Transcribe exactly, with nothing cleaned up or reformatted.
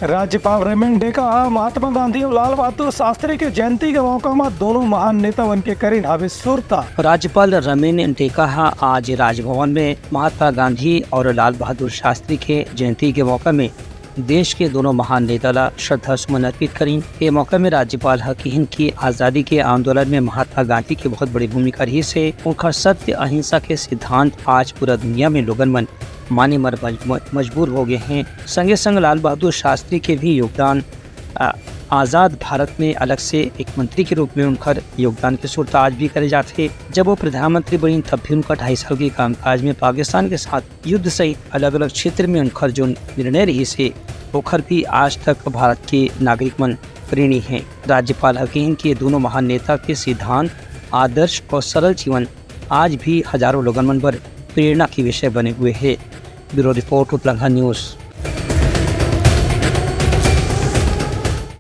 राज्यपाल रमेन डेका ह महात्मा गांधी अउ लाल बहादुर शास्त्री के जयंती के मौका म दोनों महान नेता मन के करिन हावे सुरता। राज्यपाल रमेन डेका ह आज राजभवन में महात्मा गांधी और लाल बहादुर शास्त्री के जयंती के मौका में देश के दोनों महान नेता ला श्रद्धा सुमन अर्पित करिन। ये मौका में राज्यपाल ह किहिन कि आजादी के आंदोलन में महात्मा गांधी के बहुत बड़ी भूमिका रहिस हे। उनका सत्य अहिंसा के सिद्धांत आज पूरा दुनिया में लोगन मन माने मर मज-, मजबूर हो गए हैं। संगे संग लाल बहादुर शास्त्री के भी योगदान, आ, आजाद भारत में अलग से एक मंत्री के रूप में उनकर योगदान के सुरता आज भी करे जाथे। जब वो प्रधानमंत्री बनिन, तब भी उनका ढाई साल के कामकाज में पाकिस्तान के साथ युद्ध सहित अलग-अलग क्षेत्र में उनकर जो निर्णय रहिस हे, ओखर भी आज तक भारत के नागरिक मन ऋणी हैं। राज्यपाल ह किहिन कि ये दोनों महान नेता के सिद्धांत, आदर्श और सरल जीवन आज भी हजारों लोगन मन बर प्रेरणा के विषय बने हुए हे। Bureau report, Uplangha news.